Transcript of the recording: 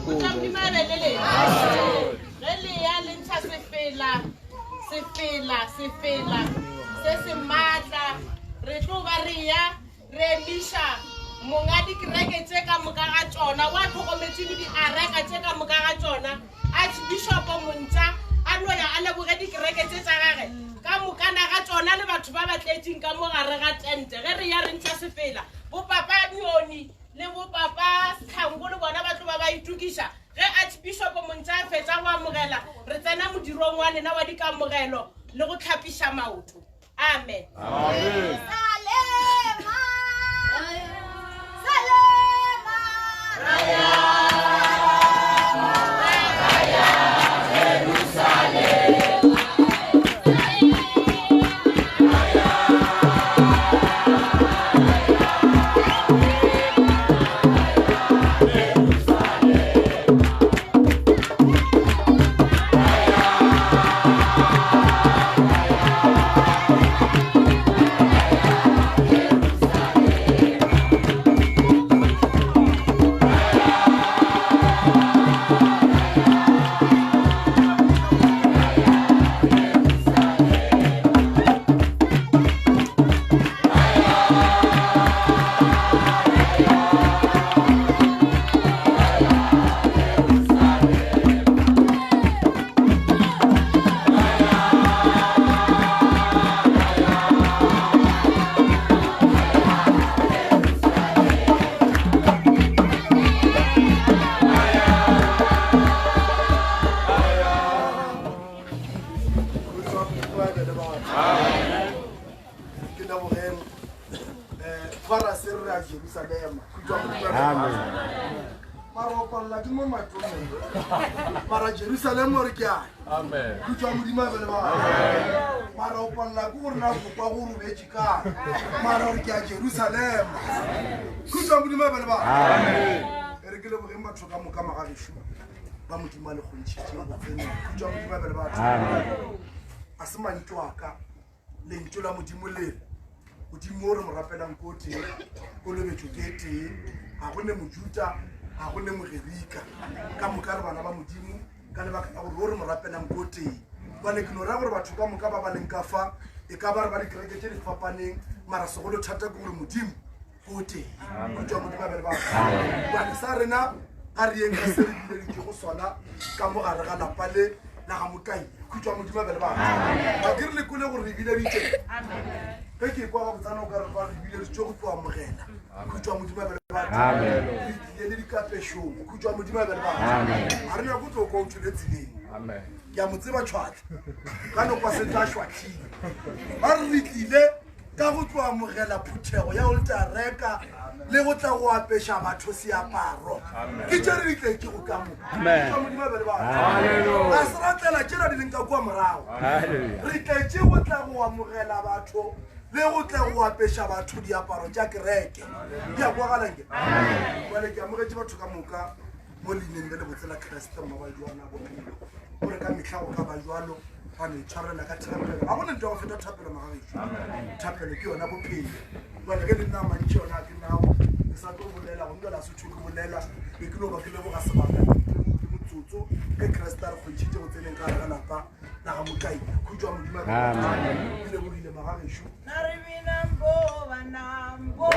Khutšo Modimo a be le lena. Ge le ya le ntšha sefela, sefela, sefela se se maatla, re tlo ba re ya re emiša monga dikereke tše ka moka ga tšona, wa tlhokometše le diareka tše ka moka ga tšona, Archbishopo Montša a no ya a leboge dikereke tše tša gage ka mokana ga tšona le batho ba ba tletšeng ka mo gare ga tente. Ge re ya re ntšha sefela, bopapa Nyoni le bopapa Setlhango le bona ba tlo ba ba itokiša. Ge Archbishopo Montša a fetša go amogela, re tsena modirong wa lena wa dikamogelo le go tlhapiša maoto. Amen. Amen. Salema. Salema. Ke lebogeng um fara se re ya Jerusalema. Amen. Mara o palela ke mo matomeng. Mara Jerusalema o re ke a. Amen. Khutšo Modimo a be le batho. Mara o palela ke gore na go kwa go robetše kae. Mara o re ke a Jerusalema. Khutšo Modimo a be le batho. Amen. E re ke lebogeng batho ka moka magagešo ba Modimo a le kgontšhitše go tseneng. Khutšo Modimo a be le batho. Amen. A se mantšu a ka lentšu la Modimo le re Modimo o re mo rapelang ko tee, kolobetšo ke e tee, ga go ne Mojuta, ga go ne Mogerika, ka moka re bana ba Modimo ka lebaka la gore o re mo rapelang ko tee. Bjale ke no ra gore batho ka moka ba ba leng ka fa e ka ba re ba dikereke tše di fapaneng, mara segolo thata ke gore Modimo ko tee. Khutšo ya Modimo a be le batho. Bjale sa rena a re yeng ka se re bileditšego sona ka mo gare ga lapa le la ga Mokaile. Khutšo ya Modimo a be le batho. Ga ke re le kwele gore re bileditše. Ge ke kwa gabotsana o ka re ba re bileditše go tlo amogela. Khutšo ya Modimo a be le batho. Amen. Re tlile le dikapešong. Khutšo ya Modimo a be le batho. Amen. Ga re nyake go tlo kwa o tšwele tseleng. Amen. Ke a mo tseba tšhwatla. Ka no kwa se tla šwahlile. Ba re re tlile ka go tlo amogela phuthego ya oltareka le go tla go apeša batho seaparo. Ke tše re di tletšego ka mo. Amen. Ka Modimo a be le batho. Hallelujah. Ga se ra tlela tšela di leng ka kua morago. Hallelujah. Re tletše go tla go amogela batho le go tla go apeša batho diaparo tša kereke. Di a kwagala nke? Jwale ke amogetše batho ka moka mo leineng le lebotse la Kriste mmabaledi wa rena bophelo. Gore ka mehla go ka ba jwalo, ra no itshwarela ka thapelo. Ga go na ntho ya go feta thapelo magagešo. Thapelo ke yona bophelo. Jwale ge le nna mantši yona ke nao, ke sa tlo bolela gomme jwale a se thwe ke bolela, be ke no ba ke leboga sebaka le motsotso ge Kriste a re kgontšhitše go tseneng ka gare ga lapa la ga Mokaila. Khutšo ya Modimo a be le batho. Amen. Ke lebogile magagešo. Na re binang bo banang bo.